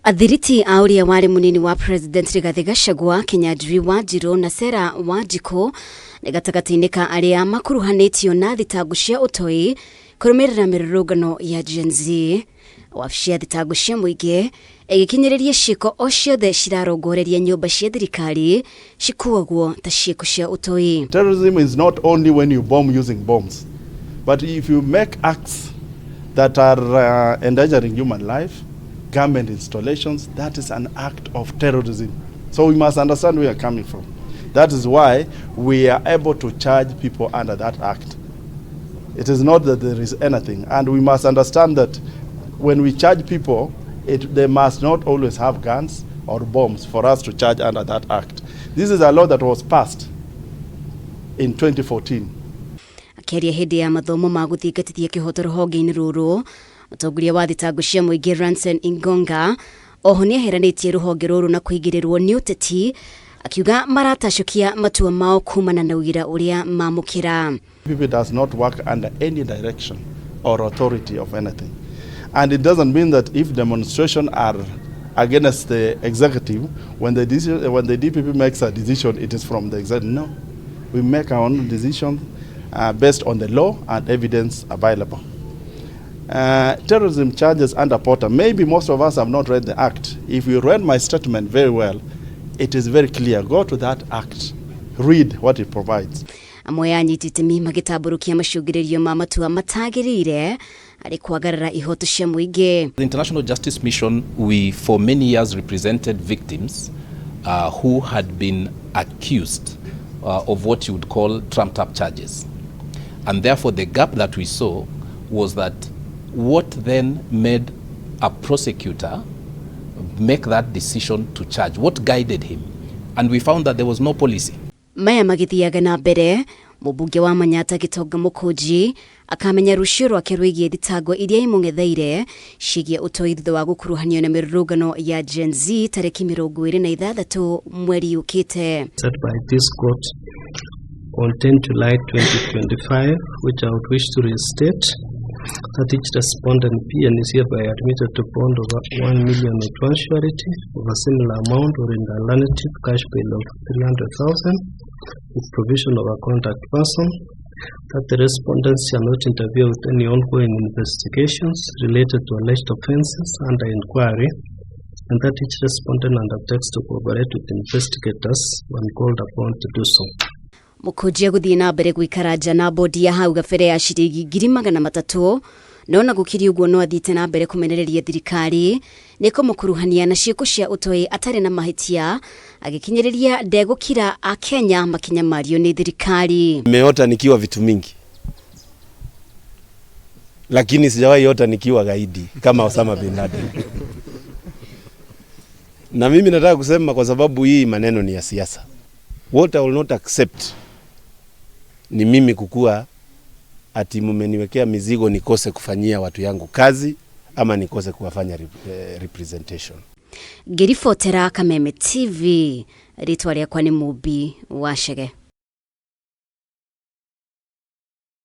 Athiriti a ũrĩa warĩ mũnini wa President Rigathĩ Gachagua, Kinyanjui Wanjirũ na Sarah Wanjikũ nĩ gatagatĩ-inĩ ka arĩa makuruhanĩtio na thitango cia ũtoi kũrũmĩrĩra mĩrũrũngano ya Gen Z. Wabici ya thitango cia mũingĩ ĩgĩkinyĩrĩria ciĩko o ciothe cirarongoreria nyũmba cia thirikari cikuagwo ta ciĩko cia ũtoi. Terrorism is not only when you bomb using bombs, but if you make acts that are endangering human life, government installations, that is an act of terrorism. So we must understand where we are coming from. That is why we are able to charge people under that act. It is not that there is anything. And we must understand that when we charge people, they must not always have guns or bombs for us to charge under that act. This is a law that was passed in 2014. Akĩaria hĩndĩ ya mathomo ma gũthingatithia kĩhoto rũhonge-inĩ rũrũ, mũtongoria wa thitango cia mũingĩ Ranson Ingonga oho nĩeheranĩtie rũhonge rũrũ na kũingĩrĩrwo nĩ ũteti, akiuga maratacũkia matua mao kumana na ũira ũrĩa mamũkĩra. DPP does not work under any direction or authority of anything. And it doesn't mean that if demonstrations are against the executive, when the DPP makes a decision, it is from the executive. No. We make our own decision based on the law and evidence available. Terrorism charges under POTA. Maybe most of us have not read the act. If you read my statement very well, it is very clear. Go to that act, read what it provides. Amwe anyiti itemi magĩtambũrũkia macũngĩrĩrio ma matua matagĩrĩire harĩ kwagarara ihoto cia mũingĩ. The International Justice Mission, we for many years represented victims who had been accused of what you would call trumped up charges. And therefore the gap that we saw was that what then made a prosecutor make that decision to charge? What guided him? And we found that there was no policy. Maya magĩthiaga na mbere, mũmbunge wa Manyata Gĩtonga Mũkũnji akamenya rũciũ rwake rwĩgiĩ thitango iria imũng'etheire ciĩgiĩ ũtoi thutha wa gũkuruhanio na mĩrũrũngano ya Gen Z tarĩki 26 mweri ũkĩte. Set by this court on 10 July 2025, which I would wish to restate, that each respondent PN is hereby admitted to bond of 1 million with one surety of a similar amount or in the alternative cash bail of 300,000 with provision of a contact person, that the respondents shall not interfere with any ongoing investigations related to alleged offences under inquiry, and that each respondent undertakes to cooperate with investigators when called upon to do so. Mũkũnji agũthiĩ na mbere gũikara nja na bodi ya hau gabere ya ciringi 300,000, no na gũkĩrĩ ũguo no athiĩte na mbere kũmenereria thirikari nĩ kũmũkuruhania na ciĩko cia ũtoi atarĩ na mahĩtia, agĩkinyĩrĩria ndegũkira akenya makinyamario nĩ thirikari. Nimeota nikiwa vitu mingi, lakini sijawahi ota nikiwa gaidi kama Osama bin Laden. Na mimi nataka kusema, kwa sababu hii maneno ni ya siasa. What I will not accept ni mimi kukua ati mumeniwekea mizigo nikose kufanyia watu yangu kazi ama nikose kuwafanya representation. Ngĩribotera Kameme TV, rĩtwa rĩakwa nĩ Mũmbi wa Chege.